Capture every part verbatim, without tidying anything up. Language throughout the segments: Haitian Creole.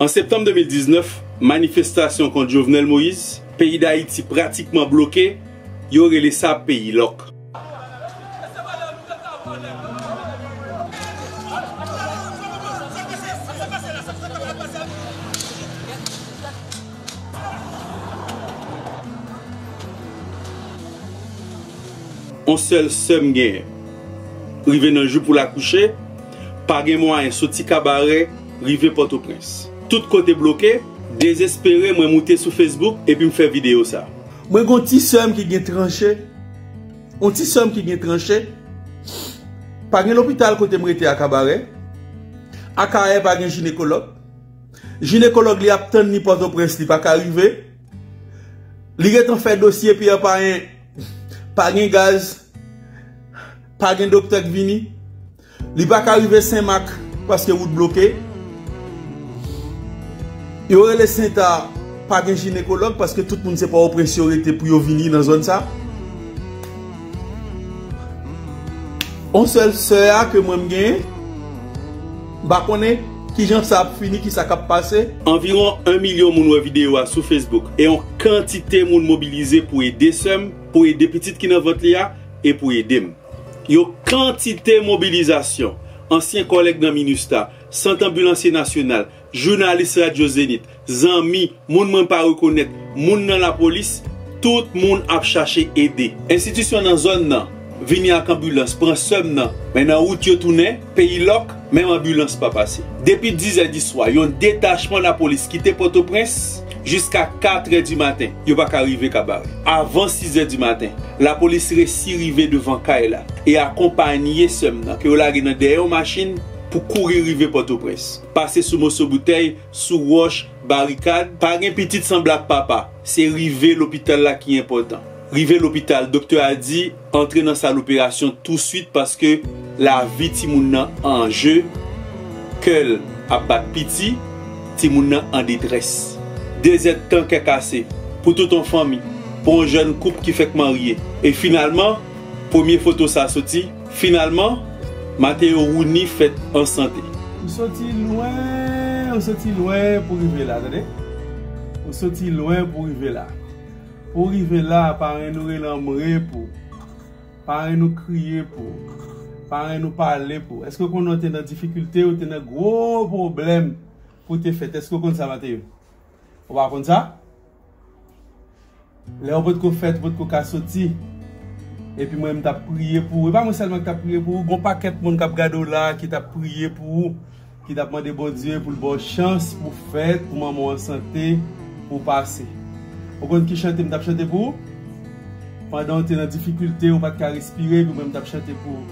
An septanm de mil diznèf, manifestasyon kont Jovenel Moïse, peyi Dayiti pratikman bloke, yo rele sa peyi lòk. On sèl sè m genyen. Rive nan jou pou l akouche, pa gen mwayen soti Kabarè rive Pòtoprens. Tout kote bloke, dezespere, mwen moute sou Facebook epi m fè videyo sa. Mwen gon ti sè m ki gen tranche, on ti sè m ki gen tranche, pa gen lopital kote m rete a Kabarè, Akayè pa gen jinekològ, jinekològ li ap tann li Pòtoprens li pa ka rive, li gentan fè dosye epi an pa gen, pa gen gaz, pa gen doktè k vini. Li pa ka rive Senmak paske wout bloke. Yo rele Senta, pa gen jinekològ paske tout moun se Pòtoprens yo rete pou yo vini nan zòn sa. On sèl sè a ke mwen m genyen, m pa konnen kijan sa ap fini, kisa k ap pase. Anviwon yon milyon moun wè videyo a sou Facebook e yon kantite moun mobilize pou ede sè m, pou ede pitit ki nan vant li a e pou ede m. Yon kantite mobilizasyon, ansyen kòlèg nan minustah, sant anbilansye nasyonal, jounalis Radyo Zenith, zanmi, moun mwen pa rekonèt, moun nan lapolis, tout moun ap chache ede. Enstitisyon nan zòn nan vini ak anbilans, pran sè m nan, men nan wout yo tounen, peyi lòk, menm anbilans pa pase. Depi dis è di swa, yon detachman lapolis kite Pòtoprens jiska kat è di maten, yo pa ka rive Kabarè. Avan sis è di maten, lapolis resi rive devan kay la e akonpaye sè m nan, ke yo lage nan dèyè yon machin pou kouri rive Pòtoprens. Pase sou moso boutèy, sou wòch, barikad, pa gen pitit sanble ak papa. Se rive lopital la ki enpòtan. Rive lopital, doktè a di, antre nan sal operasyon touswit paske lavi timoun nan an je, kè l ap bat piti, timoun nan an detrès. Dezèdtan kè kase pou tout yon fanmi, pou yon jèn koup ki fèk marye. E finalman, premye foto sa soti, finalman, Mateo Rouni fèt an sante. Ou soti lwen, ou soti lwen pou rive la, tande? Ou soti lwen pou rive la. Pou rive la, parenn ou rele anmwe pou ou. Parenn ou kriye pou ou. Parenn ou pale pou ou. Èske w konnen w te nan difikilte, ou te nan gwo pwoblèm pou te fèt? Èske w konn sa, Mateo? Ou pa konn sa? Lè ou potko fèt, ou potko ka soti. Epi mwen, m t ap priye pou ou. E pa mwen sèlman ki t ap priye pou ou. Gon pakèt moun k ap gade w la, ki t ap priye pou ou, ki t ap mande Bondye pou l ba w chans pou w fèt, pou manman w an sante, pou w pase. Ou konn ki chante m t ap chante pou ou? Pandan w te nan difikilte, ou pa t ka respire, epi mwen, m t ap chante pou ou.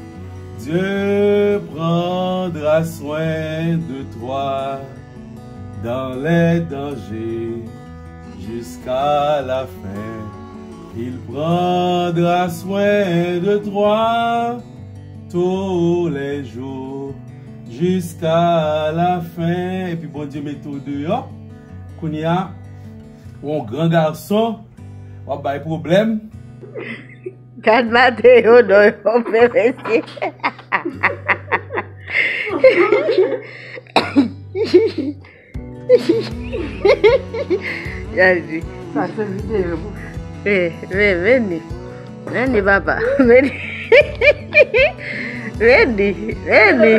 Dieu prendra soin de toi dans les dangers jusqu'à la fin. Il prendra soin de toi tous les jours jusqu'à la fin. Epi Bondye mete w deyò. Kounye a, w on gran gason, w ap bay pwoblèm. Gad Mateo, non, yon fè mesye. Jezi. Sa se videyo pou. Vini, vini. Vini, papa. Vini. Vini, vini.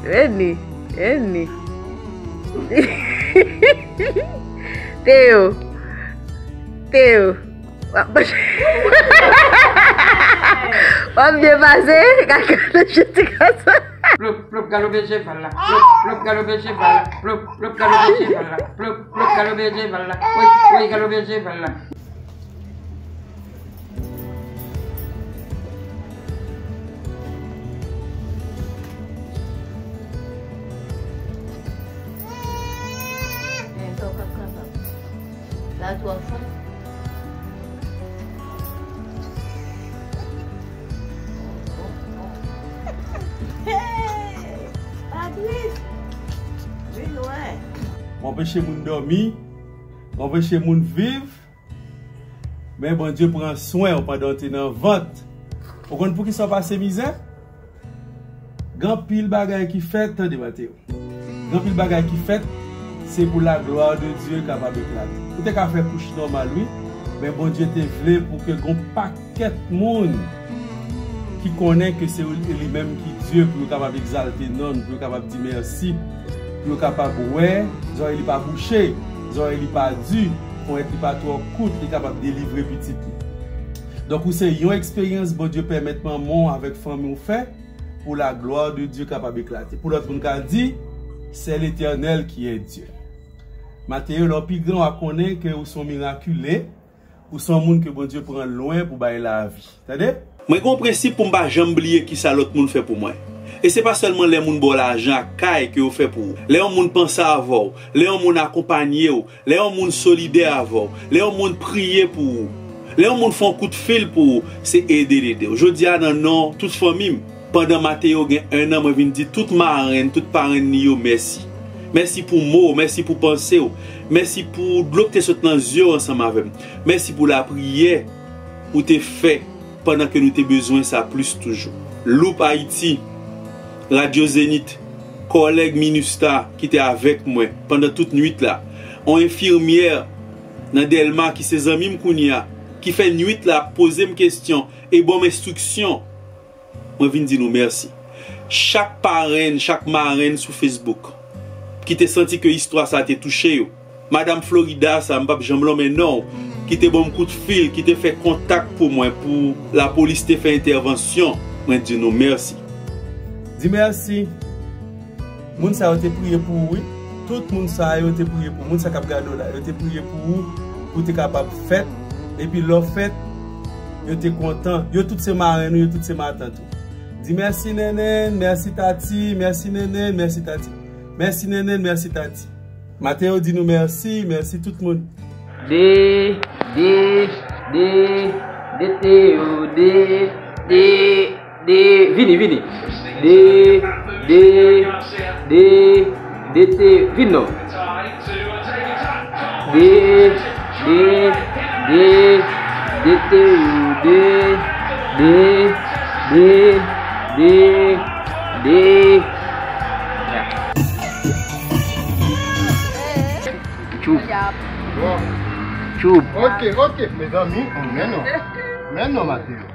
Vini, vini. Teo. Teo. W ap, w ap byen pase, kaka nan chiti konsa. Plop, plop, galope cheval la. Plop, plop, galope cheval la. Plop, plop, galope cheval la. Plop, plop, galope cheval la. Woy, woy, galope cheval la. Men sa w p ap kapab. Sa twò fon. Hey! Patrice! Vin wè. W anpeche moun dòmi, w anpeche moun viv, men Bondye pran swen w pandan w te nan vant. Ou konn poukisa w pase mizè? Gen anpil bagay ki fèt, tande, Mateo. Gen anpil bagay ki fèt, se pou la glwa de Dye kapab eklate. Ou te ka fè kouch nòmal, wi, men Bondye te vle pou ke gon pakèt moun ki konnen ke se li menm ki Dye, pou yo kapab egzalte non l, pou yo kapab di mèsi, pou yo kapab wè, zòrèy li pa bouche, zòrèy li pa di, ponyèt li pa twò kout, li kapab delivre pitit li. Donk, ou se yon eksperyans Bondye pèmèt manman w avèk fanmi w fè, pou la glwa de Dye kapab eklate. Pou lòt moun ka di, c'est l'Éternel qui est Dieu. Mateo, lè w pi gran, w a konnen ke ou se yon mirakile, ou se yon moun ke Bondye pran lwen pou bay lavi. Tande? Mwen gen yon prensip pou m pa janm bliye kisa lòt moun fè pou mwen. E se pa sèlman lè moun ba w lajan ak kay ke yo fè pou ou. Lè yon moun panse avè w, lè yon moun akonpanye w, lè yon moun solidè avè w, lè yon moun priye pou ou, lè yon moun fè yon kout fil pou ou, se ede l ede w. Jodi a, nan non tout fanmi m, pandan Mateo gen en an, mwen vin di tout marenn, tout parenn li yo mèsi. Mèsi pou mo w, mèsi pou panse w, mèsi pou dlo k te sot nan zye w ansanm avè m. Mèsi pou lapriyè ou te fè pandan ke nou te bezwen sa plis toujou. Loop Haïti, Radyo Zenith, kòlèg Minustah ki te avèk mwen pandan tout nwit la, yon enfimyè nan Dèlma ki se zanmi m kounye a, ki fè nwit la ap poze m kesyon e ban m enstriksyon, mwen vin di nou mèsi. Chak parenn, chak marenn sou Facebook ki te santi ke istwa sa te touche yo, Madanm Florida sa, m p ap janm lonmen non w, ki te ban m kout fil, ki te fè kontak pou mwen, pou lapolis te fè entèvansyon, mwen di nou mèsi. Di mèsi. Moun sa yo te priye pou ou, wi. Tout moun sa yo te priye pou ou. Moun sa k ap gade w la, yo te priye pou ou, pou w te kapab fèt. Epi lè w fèt, yo te kontan. Yo tout se marenn ou, yo tout se matant ou. Di mèsi Nènèn, mèsi Tati, mèsi Nènèn, mèsi Tati. Mèsi Nènèn, mèsi Tati. Mateo di nou mèsi, mèsi tout moun. De, de, de, de Teo, de, de, de, vini, vini. De, de, de, de Teo, vin non. De, de, de, de Teo, de, de, de, de, de. Tchoup. Bon. Tchoup. Ok, ok, mezanmi, men non. Men non, Mateo.